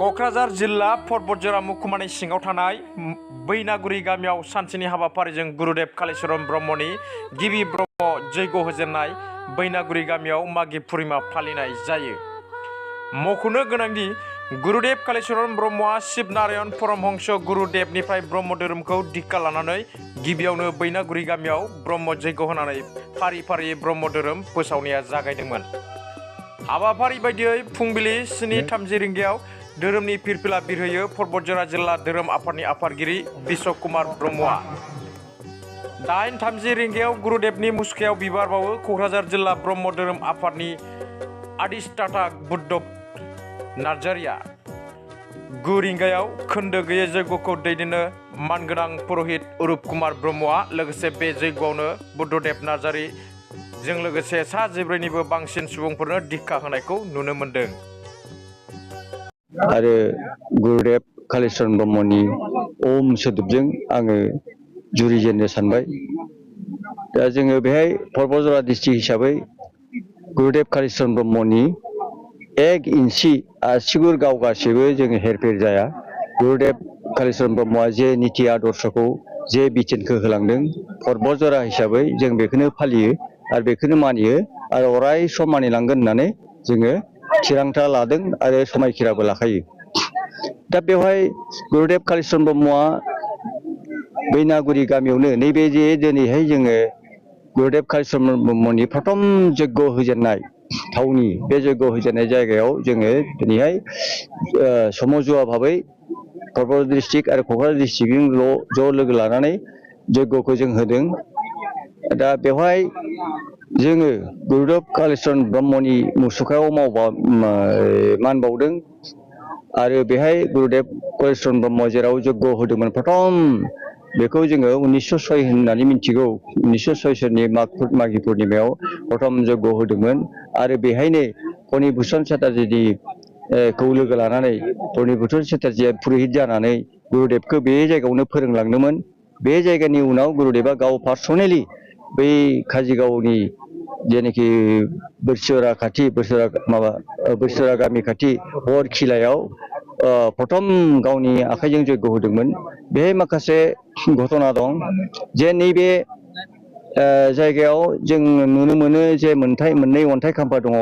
क'क्राझार जिल्ला पर्बतजरा मुखुमानि सिङाव थानाय बैनागुरि गामियाव सानसेनि हाबाफारिजों गुरुदेव कालीचरण ब्रह्मनि गिबि ब्रह्म जैग होजेननाय बैनागुरि गामियाव मागि पुर्णिमा फालिनाय जायो। मख'नो गोनांदि गुरुदेव कालीचरण ब्रह्मआ शिवनारायण परमहंस गुरुदेवनिफ्राय ब्रह्म धोरोमखौ दीक्षा लानानै गिबियावनो बैनागुरि गामियाव ब्रह्म जैग होनानै फारि फारि ब्रह्म धोरोम फोसावनाया जागायदोंमोन। हाबाफारि बायदियै फुंबिलि 7:30 रिंगायाव धोरोमनि फिरफिला बिरहोयो पर्बतजरा जिल्ला धोरोम आफादनि आफादगिरि बिश्व कुमार ब्रह्मआ। 8:30 रिंगायाव गुरुदेवनि मुसुखायाव बिबार बावो क'क्राझार जिल्ला ब्रह्म धोरोम आफादनि अधिष्ठाता बुद्धब नार्जारिया। 9 रिंगायाव खोन्दो गैयै जैगखौ दैदेननो मानगोनां पुरहित अरुप कुमार ब्रह्मआ। लोगोसे बे जैगआवनो बुद्धदेब नार्जारिजों लोगोसे सा 14निबो बांसिन सुबुंफोरनो दीक्षा होनायखौ नुनो मोन्दों। आरो गुरुदेव कालीचरण ब्रह्मनि ओम सोदोबजों आङो जुरिजेननो सानबाय। दा जोङो बेहाय पर्बतजरा डिस्ट्रिक्ट हिसाबै गुरुदेव कालीचरण ब्रह्मनि 1 इन्सि आसिगुर गावगासेबो जोङो हेरफेर जाया। गुरुदेव कालीचरण ब्रह्मआ जे नीति आदर्शखौ जे बिथोनखौ होलांदों पर्बतजरा हिसाबै जों बेखौनो फालियो आरो बेखौनो मानियो आरो अराय सम मानिलांगोन होननानै जोङो थिरांथा लादों आरो समायखिराबो लाखायो। दा बेवहाय गुरुदेव कालीचरण ब्रह्मआ बैनागुरि गामियावनो नैबे जे दिनैहाय जोङो गुरुदेव कालीचरण ब्रह्मनि प्रथम जैग होजेननाय थावनि बे जैग होजेननाय जायगायाव जोङो दिनैहाय समजुवा भाबै क'क्राझार डिस्ट्रिक्ट आरो क'क्राझार डिस्ट्रिक्टजों ज' लोगो लानानै जैगखौ जों होदों। दा बेवहाय जोङो गुरुदेव कालीचरण ब्रह्मनि मुसुखायाव मान बावदों आरो बेहाय गुरुदेव कालीचरण ब्रह्म जेराव जैग होदोंमोन प्रथम बेखौ जोङो 1906 होननानै मिथिगौ। 1906 सोरनि माघी पुर्णिमायाव प्रथम जैग होदोंमोन आरो बेहायनो फणिभूषण चेटार्जीनि खौ लोगो लानानै फणिभूषण चेटार्जीया पुरहित जानानै गुरुदेवखौ बे जायगायावनो फोरोंलांदोंमोन। बे जायगानि उनाव गुरुदेवा गाव पार्सनेलि बै काजिगावनि जेनाखि बोरसोरा खाथि बोरसोरा गामि खाथि बरखिलायाव प्रथम गावनि आखाइजों जैग होदोंमोन। बेहाय माखासे घटना दं जे नैबे जायगायाव जों नुनो मोनो जे मोननै अन्थाइ खाम्फा दङ।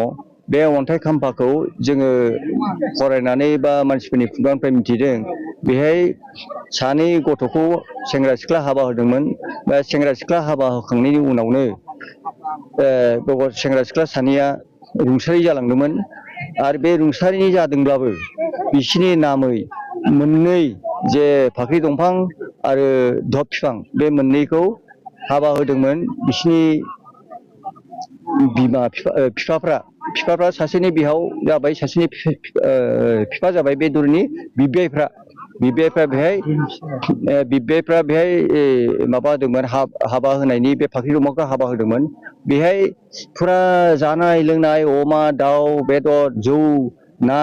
बे अन्थाइ खाम्फाखौ जोङो फरायनानै बा मानसिफोरनि खुगानिफ्राय मिथिदों बेहाय सानै गथ'खौ सेंग्रा सिख्ला हाबा होदोंमोन। बा सेंग्रा सिख्ला हाबा होखांनायनि उनावनो सेंग्रा सिख्ला सानैया रुंसारि जालांदोंमोन आरो बे रुंसारि जादोंब्लाबो बिसिनि नामै मोननै जे फाख्रि दंफां आरो धप बिफां बे मोननैखौ हाबा होदोंमोन। बिसिनि बिफाफ्रा सासेनि बिहाव जाबाय सासेनि बिफा जाबाय। बे दरनि बिबिआइफ्रा बेहाय माबा होदोंमोन हाबा होनायनि बे फाख्रि दंफांखौ हाबा होदोंमोन। बेहाय फुरा जानाय लोंनाय अमा दाउ बेदर जौ ना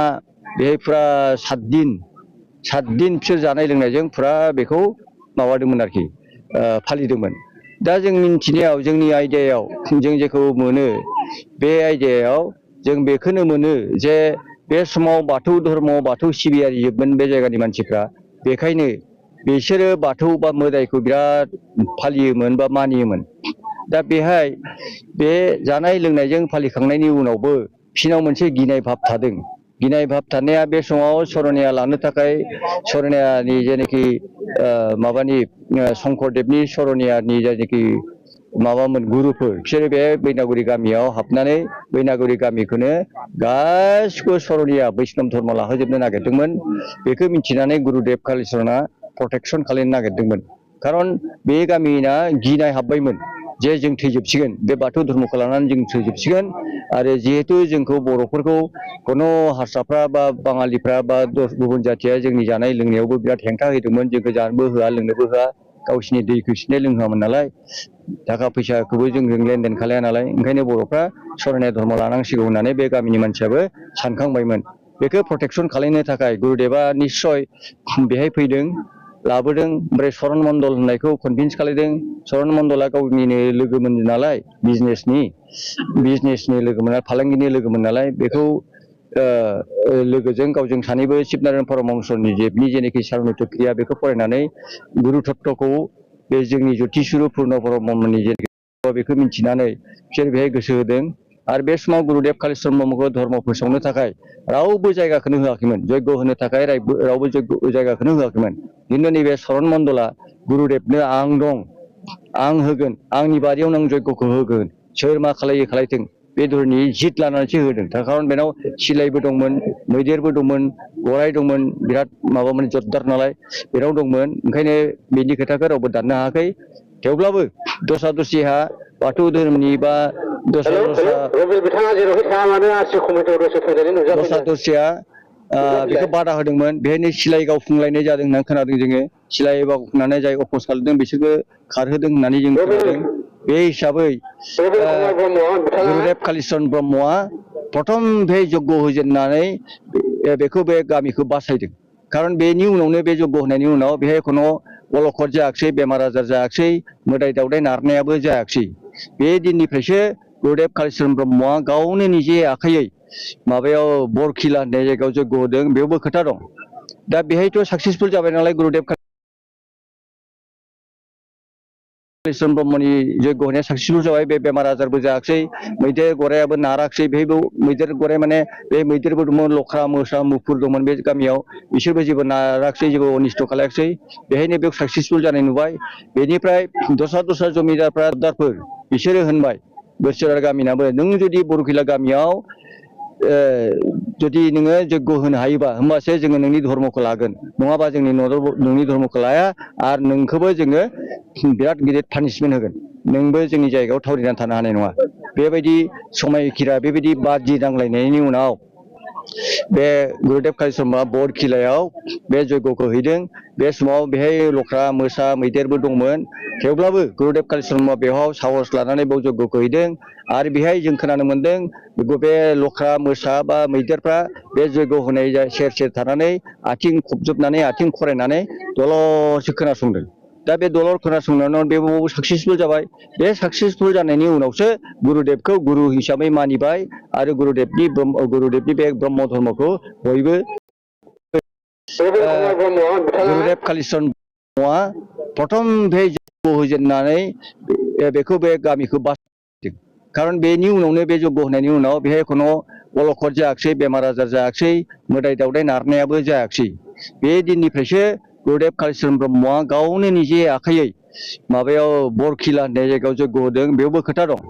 बेहाय फुरा 7 दिन बिसोर जानाय लोंनायजों फुरा बेखौ माबादोंमोन आरोखि फालिदोंमोन। दा जों मिथिनायाव जोंनि आयदायाव जों जेखौ मोनो बे आयदायाव जों बेखौनो मोनो जे बे समाव बाथौ धर्म बाथौ सिबियारिमोन बे जायगानि मानसिफ्रा। बेखायनो बिसोरो बाथौ बा मोदायखौ बिराद फालियोमोन बा मानियोमोन। दा बेहाय बे जानाय लोंनायजों फालिखांनायनि उनावबो बिसिनाव मोनसे गिनाय भाब थादों। गिनाय भाब थानाया बे समाव सरनिया लानो थाखाय सरनियानि जेनाखि माबानि शंकरदेबनि सरनियानि जेनाखि माबामोन गुरुफोर बिसोरो बे बैनागुरि गामियाव हाबनानै बैनागुरि गामिखौनो गासिबो सरनिया बैष्णब धर्म लाहोजोबनो नागिरदोंमोन। बेखौ मिथिनानै गुरुदेव कालीचरणआ प्रटेक्सन खालामनो नागिरदोंमोन। खारन बे गामिना गिनाय हाबबायमोन जे जों थैजोबसिगोन बे बाथौ धर्मखौ लानानै जों थैजोबसिगोन। आरो जिहेतु जोंखौ बर'फोरखौ खुनु हारसाफ्रा बा बाङालिफ्रा बा गुबुन जाथिया जोंनि जानाय लोंनायावबो बिराद हेंथा होदोंमोन। जोंखौ जानोबो होआ लोंनोबो होआ गावसिनि दैखौ सिनाय लोंहोआमोन नालाय थाखा फैसाखौबो जोंजों लेनदेन खालाया नालाय ओंखायनो बर'फ्रा सरनिया धर्म लानांसिगौ होननानै बे गामिनि मानसियाबो सानखांबायमोन। बेखौ प्रटेक्सन खालामनो थाखाय गुरुदेबा निस्सय बेहाय फैदों। लाबोदों ओमफ्राय सरन मण्डल होननायखौ कनभिन्स खालायदों सरन मण्डला गावनिनो लोगोमोन नालाय बिजनेसनि लोगोमोन फालांगिनि लोगोमोन नालाय बेखौ लोगोजों गावजों सानैबो शिबनारायण परमहंसनि जेनाखि सारनत्य क्रिया बेखौ फरायनानै गुरु तत्वखौ बे जोंनि ज्योतिषुरु पुर्ण ब्रह्ममोननि बेखौ मिथिनानै बिसोर बेहाय गोसो होदों आरो बे समाव गुरुदेव कालिचरण ब्रह्मखौ धर्म फोसावनो थाखाय रावबो जायगाखौनो होआखैमोन जयग होनो थाखाय रावबो जायगाखौनो होआखैमोन खिन्थु नैबे सरन मण्डला गुरुदेबनो आं दं आं होगोन आंनि बारियाव नों जयगखौ होगोन सोर मा खालायो खालायथों बे धोरनि जित लानानैसो होदों खारन बेनाव सिलायबो दंमोन मैदेरबो दंमोन गराइ दंमोन बिराद माबामोन जरदार नालाय बेनाव दंमोन ओंखायनो बेनि खोथाखौ रावबो दाननो हायाखै थेवब्लाबो दस्रा दस्रिहा बाथौ धोरोमनि बा दस्रा दस्रिया बेखौ बादा होदोंमोन बेहायनो सिलाइ गावफुंलायनाय जादों होननानै खोनादों जोङो सिलाइ गावफुंनानै जाय अफस खालामदों बिसोरबो खारहोदों होननानै जों खोनादों बे हिसाबै गुरुदेव कालिचरण ब्रह्मआ प्रथम बे जग्य होजेननानै बेखौ बे गामिखौ बासायदों खारन बेनि उनावनो बे जग्य होनायनि उनाव बेहाय खुनु अलखद जायाखिसै बेमार आजार जायाखिसै मोदाय दावदाय नारनायाबो जायाखिसै बे दिननिफ्रायसो गुरुदेव कालिचरण ब्रह्मआ गावनो निजे आखाइयै माबायाव बरखिला होननाय जायगायाव जग्य होदों बेयावबो खोथा दं दा बेहायथ' साक्सेसफुल जाबाय नालाय गुरुदेव कालिचरण ब्रह्मनि जग्य होनाया साक्सेसफुल जाबाय बे बेमार आजारबो जायाखिसै मैदेर गरायाबो नाराखिसै बेहायबो मैदेर गराइ माने बे मैदेरबो दंमोन लख्रा मोसा मुफुर दंमोन बे गामियाव बिसोरबो जेबो नाराखिसै जेबो अनिस्थ' खालायाखिसै बेहायनो बेयाव साक्सेसफुल जानाय नुबाय बेनिफ्राय दस्रा जमिदारफोर बिसोरो होनबाय बोसोरार गामिनाबो नों जुदि बरखिला गामियाव जुदि नोङो जग्य होनो हायोबा होमबासो जोङो नोंनि धर्मखौ लागोन नङाबा जोंनि नोंनि धर्मखौ लाया आरो नोंखौबो जोङो बिराद गिदिर पानिशमेन्ट होगोन नोंबो जोंनि जायगायाव थावरिनानै थानो हानाय नङा बेबायदि समायखिरा बेबायदि बादि नांलायनायनि उनाव बे गुरुदेव कालिचरणआ बरखिलायाव बे जग्यखौ हैदों बे समाव बेहाय लख्रा मोसा मैदेरबो दंमोन थेवब्लाबो गुरुदेव कालिचरणआ बेयाव साहस लानानै बेयाव जग्यखौ हैदों आरो बेहाय जों खोनानो मोन्दों बे लख्रा मोसा बा मैदेरफ्रा बे जग्य होनाय सेर सेर थानानै आथिं खबजोबनानै आथिं खरायनानै दलरसो खोनासंदों दा बे दलर खोनासंनायाव बे साक्सेसफुल जाबाय बे साक्सेसफुल जानायनि उनावसो गुरुदेबखौ गुरु हिसाबै मानिबाय आरो गुरुदेबनि बे ब्रह्म धर्मखौ बयबो गुरुदेव कालिचरण ब्रह्मआ प्रथम बे जग्य होजेननानै बेखौ बे गामिखौ बासायदों खारन बेनि उनावनो बे जग्य होनायनि उनाव बेहाय खुनु अलखद जायाखिसै बेमार आजार जायाखिसै मोदाय दावदाय नारनायाबो जायाखिसै बे दिननिफ्रायसो गुरुदेव कालिचरण ब्रह्मआ गावनो निजे आखाइयै माबायाव बरखिला होननाय जायगायाव जग्य होदों बेयावबो खोथा दं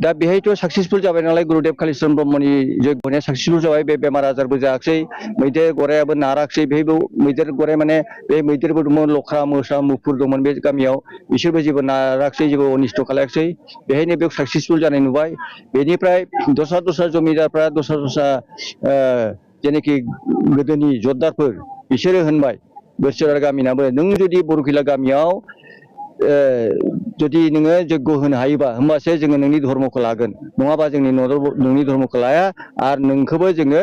दा बेहायथ' साक्सेसफुल जाबाय नालाय गुरुदेव कालिचरण ब्रह्मनि जग्य होनाया साक्सेसफुल जाबाय बे बेमार आजारबो जायाखिसै मैदेर गरायाबो नाराखिसै बेहायबो मैदेर गराइ माने बे मैदेरबो दंमोन लख्रा मोसा मुफुर दंमोन बे गामियाव बिसोरबो जेबो नाराखिसै जेबो अनिस्थ' खालायाखिसै बेहायनो बेयाव साक्सेसफुल जानाय नुबाय बेनिफ्राय दस्रा जमिदारफ्रा दस्रा जेनाखि गोदोनि जरदारफोर बिसोरो होनबाय बोसोरार गामिनाबो नों जुदि बरखिला गामियाव जुदि नोङो जग्य होनो हायोबा होमबासो जोङो नोंनि धर्मखौ लागोन नङाबा जोंनि नोंनि धर्मखौ लाया आरो नोंखौबो जोङो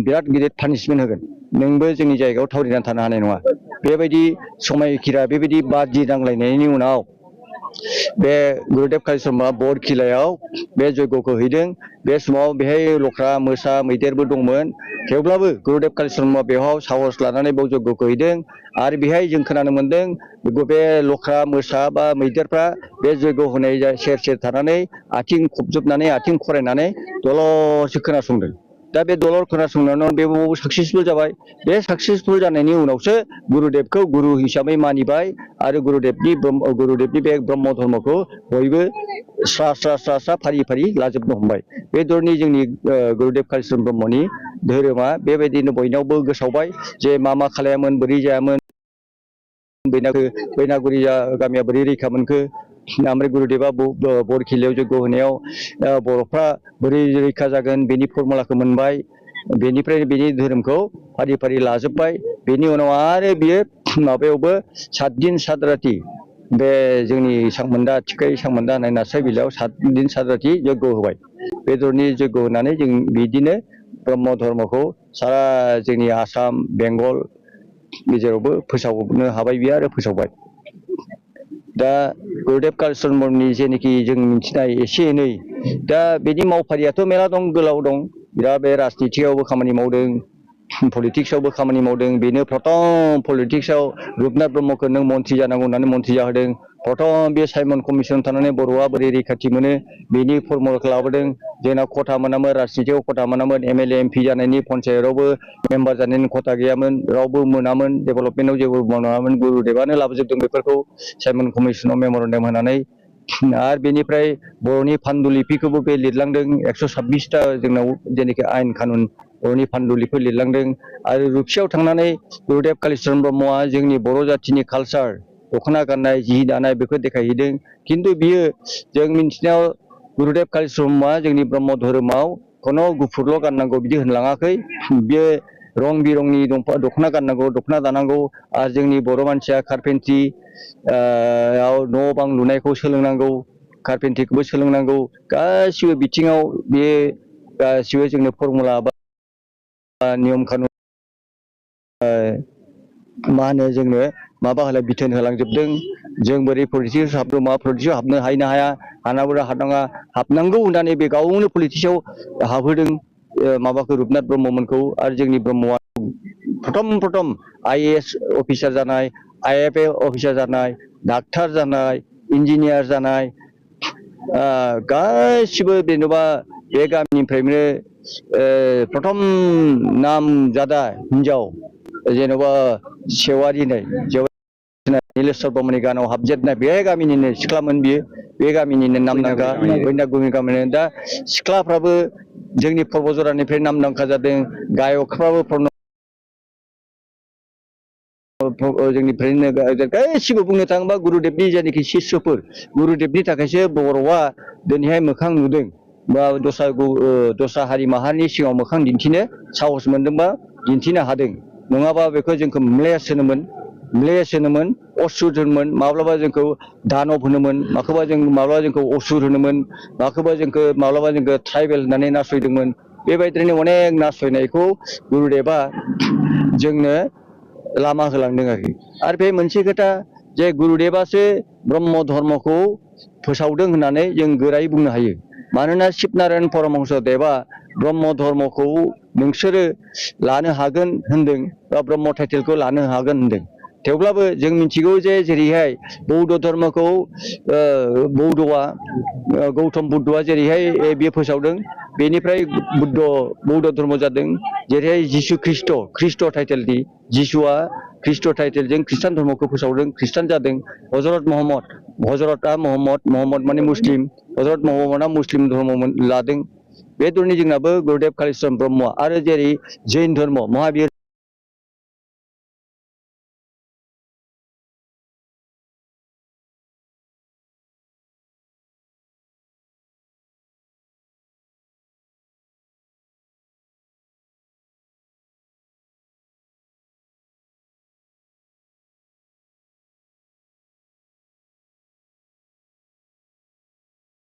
बिराद गिदिर पानिशमेन्ट होगोन नोंबो जोंनि जायगायाव थावरिनानै थानो हानाय नङा बेबायदि समायखिरा बेबायदि बादि नांलायनायनि उनाव बे गुरुदेव कालिचरणआ बरखिलायाव बे जग्यखौ हैदों बे समाव बेहाय लख्रा मोसा मैदेरबो दंमोन थेवब्लाबो गुरुदेव कालिचरणआ बेयाव साहस लानानै बेयाव जग्यखौ हैदों आरो बेहाय जों खोनानो मोन्दों बे लख्रा मोसा बा मैदेरफ्रा बे जग्य होनाय सेर सेर थानानै आथिं खबजोबनानै आथिं खरायनानै दलरसो खोनासंदों दा बे दलर खोनासंनायाव बे साक्सेसफुल जाबाय बे साक्सेसफुल जानायनि उनावसो गुरुदेबखौ गुरु हिसाबै मानिबाय आरो गुरुदेबनि बे ब्रह्म धर्मखौ बयबो स्रा फारि फारि लाजोबनो हमबाय बे धरनि जोंनि गुरुदेव कालिचरण ब्रह्मनि धोरोमा बेबायदिनो बयनावबो गोसावबाय जे मा खालायामोन बोरै जायामोन बैनागुरि गामिया बोरै रैखा मोनखो ओमफ्राय गुरुदेबा बरखिलायाव जग्य होनायाव बर'फ्रा बोरै रैखा जागोन बेनि फरमुलाखौ मोनबाय बेनिफ्राय बेनि धोरोमखौ फारि फारि लाजोब्बाय बेनि उनाव आरो बियो माबायावबो 7 दिन 7 राति बे जोंनि सांमोनदा थिखाय सांमोनदा होननाय नार्सारि बिलायाव 7 दिन 7 राति जग्य होबाय बे धरनि जग्य होनानै जों बिदिनो ब्रह्म धर्मखौ सारा जोंनि आसाम बेंगल गेजेरावबो फोसावनो हाबाय बियो आरो फोसावबाय दा गुरुदेब कालिचरन ब्रह्मनि जेनाखि जों मिथिनाय एसे एनै दा बेनि मावफारियाथ' मेरला दं गोलाव दं बिराद बे राजनितियावबो खामानि मावदों पलिटिक्सआवबो खामानि मावदों बेनो प्रथम पलिटिक्सआव रुपनाथ ब्रह्मखौ नों मन्थ्रि जानांगौ होननानै मन्थ्रि जाहोदों प्रथम बे साइमन कमिसन थानानै बर'आ बोरै रैखाथि मोनो बेनि फर्मुलाखौ लाबोदों जोंनाव खथा मोनामोन राजनितियाव खथा मोनामोन एमएलए एमपि जानायनि पन्सायतआवबो मेम्बार जानायनि खथा गैयामोन रावबो मोनामोन डेभेलपमेन्टआव जेबो मोनामोन गुरुदेबानो लाबोजोबदों बेफोरखौ साइमन कमिसनाव मेम'रेन्डाम होनानै आरो बेनिफ्राय बर'नि पान्डुलिपिखौबो बे लिरलांदों 126टा जोंनाव जेनाखि आयेन कानुन बर'नि पान्डुलिपि लिरलांदों आरो रुपसियाव थांनानै गुरुदेब कालिचरन ब्रह्मआ जोंनि बर' जाथिनि कालचार दख'ना गाननाय जि दानाय बेखौ देखायहैदों खिन्थु बियो जों मिथिनायाव गुरुदेब कालिचरन ब्रह्मआ जोंनि ब्रह्म धोरोमाव खुनु गुफुरल' गाननांगौ बिदि होनलाङाखै बियो रं बिरंनि दख'ना गाननांगौ दख'ना दानांगौ आरो जोंनि बर' मानसिया कारपेन्ट्रि न' बां लुनायखौ सोलोंनांगौ कारपेन्ट्रिखौबो सोलोंनांगौ गासिबो बिथिङाव बे गासिबो जोंनो फर्मुला बा नियम कानुन मा होनो जोंनो माबा होलाय बिथोन होलांजोबदों जों बोरै पलिटिक्सआव हाबदों मा पलिटिक्सआव हाबनो हायो ना हाया हानांगौ हानाङा हाबनांगौ होननानै बे गावनो पलिटिक्सआव हाबहोदों माबाखौ रुपनाथ ब्रह्ममोनखौ आरो जोंनि ब्रह्मआ प्रथम आइएएस अफिसार जानाय आइएफए अफिसार जानाय डाक्टार जानाय इन्जिनियार जानाय गासिबो जेनेबा बे गामिनिफ्रायनो प्रथम नाम जादा हिनजाव जेनेबा सेवारिनाय नीलेश्वर ब्रह्मनि गानाव हाबजेननाय बे गामिनिनो सिख्लामोन बियो बे गामिनिनो नामदांखा बैनागुरि गामिनि दा सिख्लाफ्राबो जोंनि पर्बजरानिफ्राय नामदांखा जादों गायकफ्राबो जोंनिफ्रायनो गासिबो बुंनो थाङोबा गुरुदेबनि जायनाखि शिष्यफोर गुरुदेबनि थाखायसो बर'आ दिनैहाय मोखां नुदों बा दस्रा हारि माहारिनि सिगाङाव मोखां दिन्थिनो साहस मोनदोंबा दिन्थिनो हादों नङाबा बेखौ जोंखौ म्लेस होनोमोन असुर होनोमोन माब्लाबा जोंखौ दानब होनोमोन माब्लाबा जोंखौ असुर होनोमोन माब्लाबा जोंखौ ट्राइबेल होननानै नासयदोंमोन बेबायदिनो अनेक नासयनायखौ गुरुदेबा जोंनो लामा होलांदों आरो बे मोनसे खोथा जे गुरुदेबासो ब्रह्म धर्मखौ फोसावदों होननानै जों गोरायै बुंनो हायो मानोना शिबनारायण परमहंस देबा ब्रह्म धर्मखौ नोंसोरो लानो हागोन होनदों बा ब्रह्म टाइटेलखौ लानो हागोन होनदों थेवब्लाबो जों मिथिगौ जे जेरैहाय बौद्ध धर्मखौ बौद्धआ गौतम बुद्धआ जेरैहाय बियो फोसावदों बेनिफ्राय बौद्ध धर्म जादों जेरैहाय जिसु ख्रिस्ट' टाइटेलनि जिसुआ ख्रिस्ट' टाइटेलजों खृष्टान धर्मखौ फोसावदों खृष्टान जादों हजरत महम्मद माने मुस्लिम हजरत महम्मदआ मुस्लिम धर्म लादों बे धरनि जोंनाबो गुरुदेब कालिचरन ब्रह्मआ आरो जेरै जैन धर्म महावीर